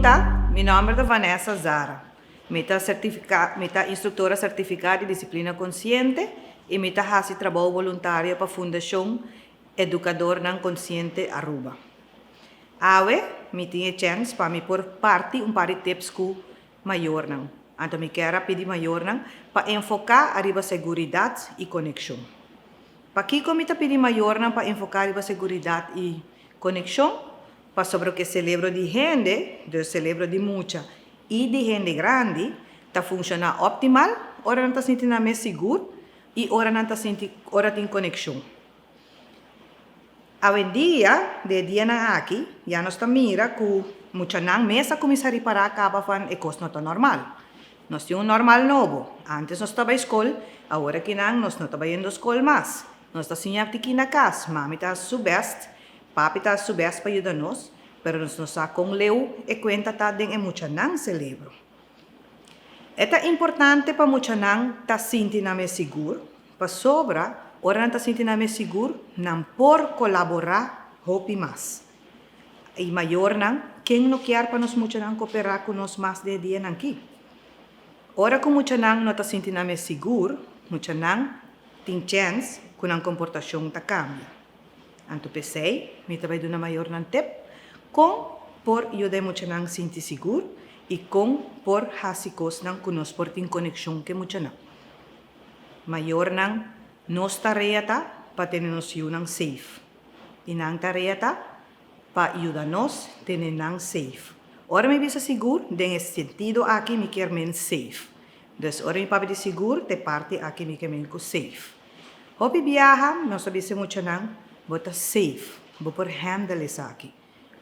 ta? Mi nòmber ta Vanessa Zara. Mi ta sertifiká, mi ta instruktora sertifiká di disiplina konsiente i mi ta hasi trabou boluntario pa Fundashon Edukadornan Konsiente Aruba. Awe mi tin e chèns pa mi por parti un par di tips ku mayornan. Anto mi kier a pidi mayornan pa enfoká ariba seguridat i konekshon. Pakiko mi ta pidi mayornan pa enfoká riba seguridat i konekshon? Pasobra ku e selebro di hende, dus selebro di mucha i di hende grandi, ta funshoná optimal ora nan ta sinti nan mes sigur i ora nan ta sinti ora tin konekshon. Awendia, den e dianan aki, ya nos ta mira ku muchanan mes a kuminsá ripará kaba van e kos no ta normal. Nos tin un normal nobo. Ántes nos ta bai skol, awor akinan nos no ta bayendo skol mas. Nos ta siña tiki na kas. Mami ta hasi su bèst, papi ta hasi su bèst pa yuda nos, pero nos no sa kon leu e kuenta ta den e muchanan selebro. E ta importante pa muchanan ta sinti nan mes sigur, pasobra ora nan ta sinti nan mes sigur, nan por kolaborá hopi mas. I mayornan, ken no kier pa nos muchanan koperá ku nos mas den e dianan aki? Ora ku muchanan no ta sinti nan mes sigur, muchanan tin chèns ku nan komportashon ta kambia. Anto p'esei mi ta bai duna mayornan tep kon por yuda e muchanan sinti sigur i kon por hasi kosnan ku nos por tin konekshon ku e muchanan. Mayornan, nos tarea ta pa tene nos yunan safe i nan tarea ta pa yuda nos tene nan safe. Ora mi bisa sigur, den e sentido aki mi kier men safe. Dus ora mi papia di sigur, ta e parti aki mi kier men ku safe. Hopi biaha nos ta bisa e muchanan, bo ta safe, bo por handle esaki.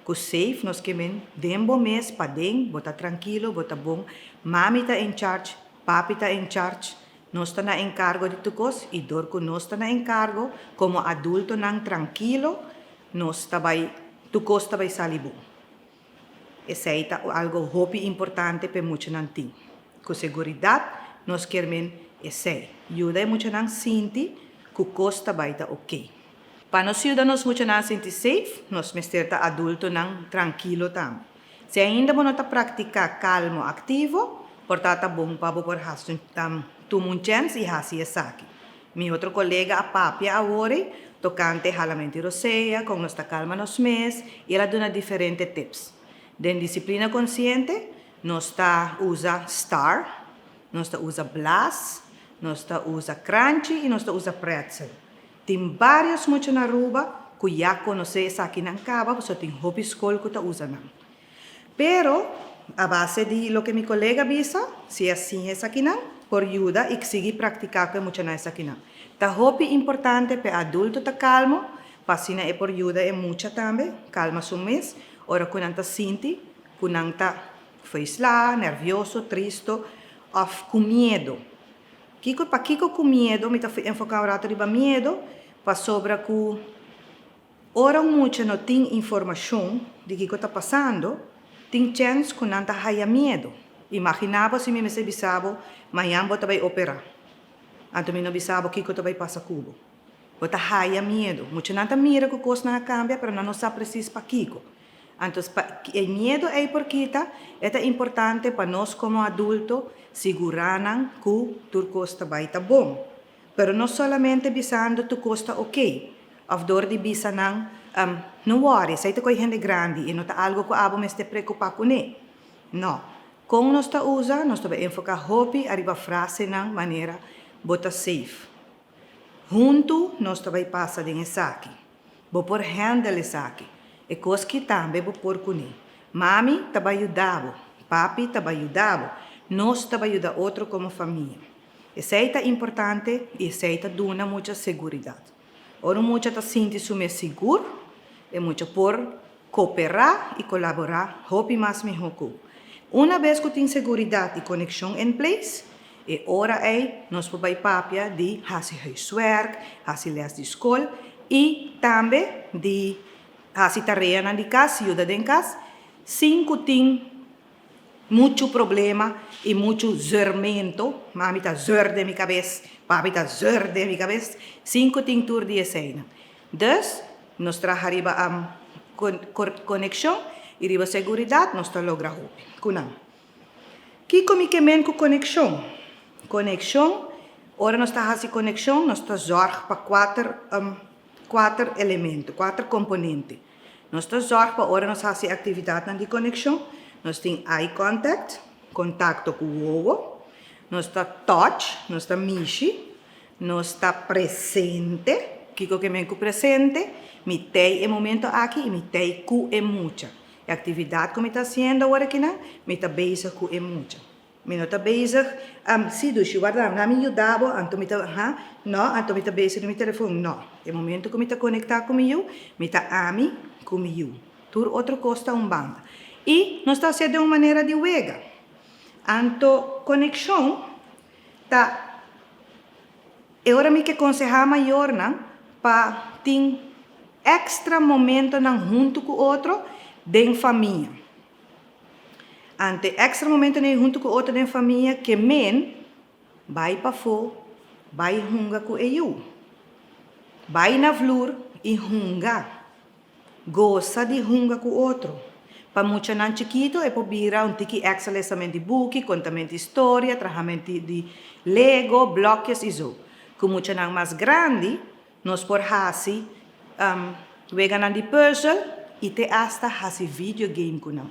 Ku safe nos ke men den bo mes, paden, bo ta trankilo, bo ta bon, mami ta in charge, papi ta in charge, nos ta na enkargo di tur kos i dor ku nos ta na enkargo komo adultonan trankilo nos ta bai, tur kos ta bai sali bon. Esei ta algo hopi importante p'e muchanan tin. Ku seguridat nos kier men esei, yuda e muchanan sinti ku kos ta bai ta oke. Pa nos yuda nos muchanan sinti safe, nos mester ta adultonan trankilo tambe. Si ainda bo no ta praktiká kalmo aktivo, por ta ta bon pa bo por hasi un tuma un chèns i hasi esaki. Mi otro kolega a papia awor ei tokante halamentu i rosea, kon nos ta kalma nos mes, i el a duna diferente tips. Den Disiplina Konsiente nos ta usa star, nos ta usa blas, nos ta usa kranchi i nos ta usa pretzel. Tin bários mucha na Aruba ku ya konosé esakinan kaba pasobra tin hopi skol ku ta usa nan. Pero, a base di loke mi kolega bisa, si a siña esakinan, por yuda i sigui praktiká ku e muchanan esakinan. Ta hopi importante pa e adulto ta kalmo, pa asina e por yuda e mucha tambe kalma su mes ora ku nan ta sinti ku nan ta fruislá, nèrvioso, tristo òf ku miedu. Kiko, pakiko ku miedu? Mi ta enfoká un ratu riba miedu, pasobra ku. Ora un mucha no tin informashon di kiko ta pasando, tin chèns ku nan ta haya miedu. Imaginá bo si mi mester bisa bo, Mañan bo ta bai operá. Anto mi no bisa bo kiko ta bai pasa ku bo. Bo ta haya miedu. Muchanan ta mira ku kosnan a kambia, pero nan no sa presis pakiko. Anto pa e miedu ei por kita, e ta importante pa nos komo adulto sigurá nan ku tur kos ta bai ta bon. Pero no solamente bisando tur kos ta oke, òf dor di bisa nan, No wòri, esei ta koe hende grandi i no ta algu ku abo mester preokupá kuné. No. Kon nos ta usa, nos ta bai enfoká hopi ariba frasenan manera Bo ta safe. Huntu nos ta bai pasa den esaki. Bo por handle esaki. E kos ki tambe bo por kuné. Mami ta bai yuda bo. Papi ta bai yuda bo. Nos ta bai yuda otro komo famia. Esei ta importante i esei ta duna mucha seguridat. Ora un mucha ta sinti su mes sigur, e mucha por kooperá i kolaborá hopi mas mihó ku. Una bes ku tin seguridat i konekshon en place, e ora ei nos por bai papia di hasi huiswerk, hasi lès di skol i tambe di hasi tareanan di kas, yuda den kas, sin ku tin Muchu problema i muchu zeurmento, mami ta zeur den mi kabes, papi ta zeur den mi kabes, sin ku tin tur di eseinan. Dus, nos traha riba konekshon. I riba seguridat nos ta logra hopi ku nan. Kiko mi ke men ku konekshon? Konekshon, ora nos ta hasi konekshon nos ta zòrg pa kuater kuater elemento, kuater komponente. Nos ta zòrg pa ora nos hasi aktividatnan di konekshon nos tin eye contact, kontakto ku wowo, nos ta touch, nos ta mishi, Nos ta presente. Kiko ke men ku presente? Mi tei e momento aki i mi tei ku e mucha. E aktividat ku mi ta hasiendo awor akinan, mi ta bezig ku e mucha. Mi no ta bezig, si dushi, warda, na mi yuda bo, anto mi ta, ha, no, anto mi ta bezig den mi telefon. No. E momento ku mi ta konektá ku mi yu, mi ta ami ku mi yu. Tur otro kos ta un banda. I nos ta hasié den un manera di wega. Anto konekshon Ta e ora mi ke konsehá mayornan pa tin èkstra momentonan huntu ku otro den famia. Ante èkstra momentonan huntu ku otro den famia ke men bai pafó bai hunga ku e yu. Bai na vlur i hunga. Gosa di hunga ku otro. Pa muchanan chikito e por bira un tiki extra lesamento di buki, kontamento di storia, trahamento di lego, blokjes i zo. Ku muchanan mas grandi nos por hasi weganan di pùzel i te asta hasi videogame ku nan.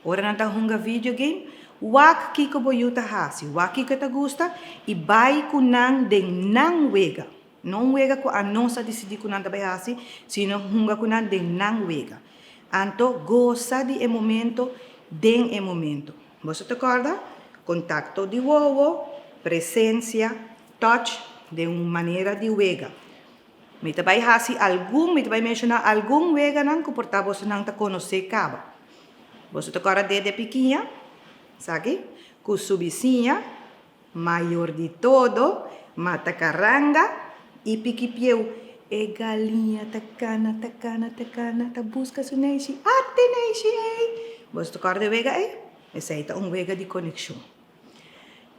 Ora nan ta hunga videogame, wak kiko bo yu ta hasi, wak kiko e ta gusta i bai ku nan den nan wega. No un wega ku anos a disidí ku nan ta bai hasi, sino hunga ku nan den nan wega. Anto gosa di e momento den e momento. Boso ta kòrda? Kontakto di wowo, presensia, touch den un manera di wega. Mi ta bai hasi algun, mi ta bai menshoná algun weganan ku por ta bosonan ta konosé kaba. Boso ta kòrda Dede Pikiña? Esaki? Ku su bisiña. Mayor di todo, mata karanga i piki pieu. E galiña ta kana, ta kana, ta kana, ta buska su neishi. Ate neishi ei! Boso ta kòrda e wega ei? Esei ta un wega di konekshon.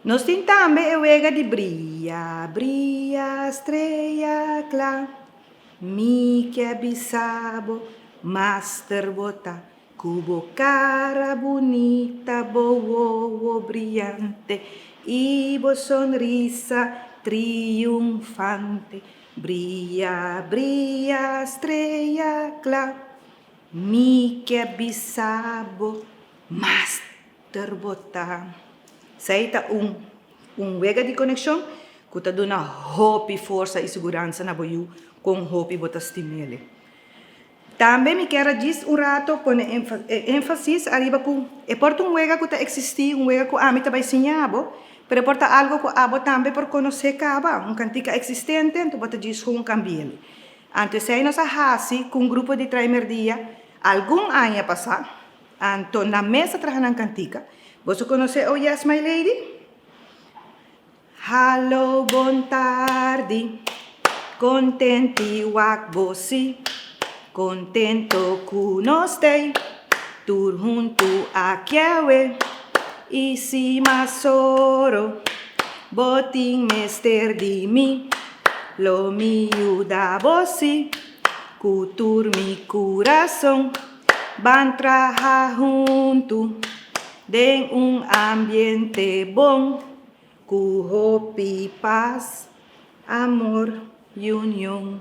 Nos tin tambe e wega di bria, bria, strea kla. Mi ke bisa bo, master bo ta. Ku bo kara bunita, bo wowo briante i bo sonrisa triunfante, bria, bria, strea kla, mi ke bisa bo, master bo ta. Esei ta un un wega di konekshon ku ta duna hopi forsa i siguransa na bo yu kon hopi bo ta stim'el. Tambe mi kier a djis un rato pone énfasis ariba ku e por ta un wega ku ta eksistí, un wega ku ami ta bai siña bo, pero e por ta algu ku abo tambe por konosé kaba, un kantika eksistente, anto bo ta djis hun kambi'el. Anto esei nos a hasi ku un grupo di Traimerdia algun aña pasá, anto nan mes a traha nan kantika. Boso konosé Oh Yes My Lady? Hallo bon tardi, kontenti wak bo si, kontento ku nos tei, tur huntu akiawe, i si mas oro bo tin mester di mi, lo mi yuda bo si, ku tur mi kurason, ban traha huntu den un ambiente bon. Ku hopi pas, amor i union.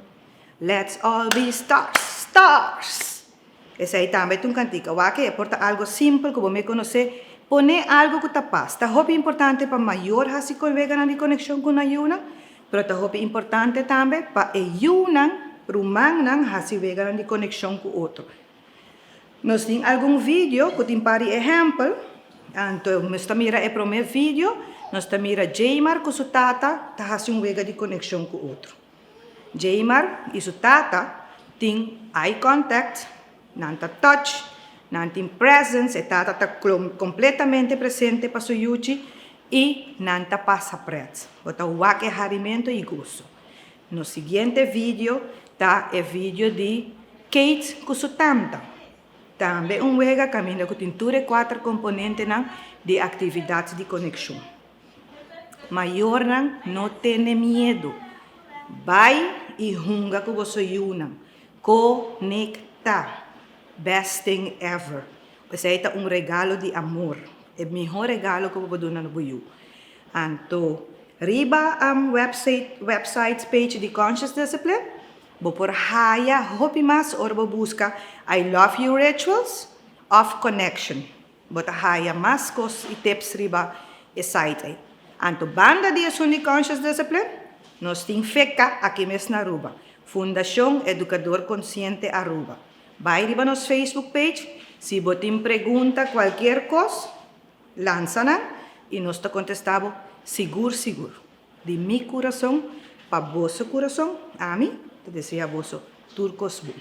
Let's all be stars, stars! Esei tambe ta un kantika. Wak e por ta algo simpel ku bo me konosé. Pone algo ku ta pas. Ta hopi importante pa mayor hasi weganan di konekshon ku nan yunan, pero ta hopi importante tambe pa e yunan, rumannan, hasi weganan di konekshon ku otro. Nos tin algun video ku tin par di ehèmpel. Anto nos ta mira e promé video, nos ta mira Jeymar ku su tata ta hasi un wega di konekshon ku otro. Jeymar i su tata tin eye contact, nan ta touch, nan tin presence, e tata ta kompletamente presente pa su yuchi i nan ta pasa prèt. Bo ta wak e harimentu i goso. Nos siguiente video ta e video di Kate ku su tanta. Tambe un wega kaminda ku tin tur e kuater komponentenan di aktividat di konekshon. Mayornan no tene miedu. Bai i hunga ku boso yunan. Konektá! Best thing ever! Esei ta un regalo di amor. E mihó regalo ku bo por duna na bo yu. Anto, riba website page di Conscious Discipline, bo por haya hopi mas ora bo buska "I Love You Rituals" of "Connection". Bo ta haya mas kos i tips riba e site ei. Anto, banda di esun di Conscious Discipline, nos tin FECA aki mes na Aruba. Fundashon Edukador Konsiente Aruba. Bai riba nos Facebook page, si bo tin pregunta, kualke kos, lansa nan i nos ta kontestá bo sigur sigur. Di mi kurason pa boso kurason, ami ta deseá boso tur kos bon.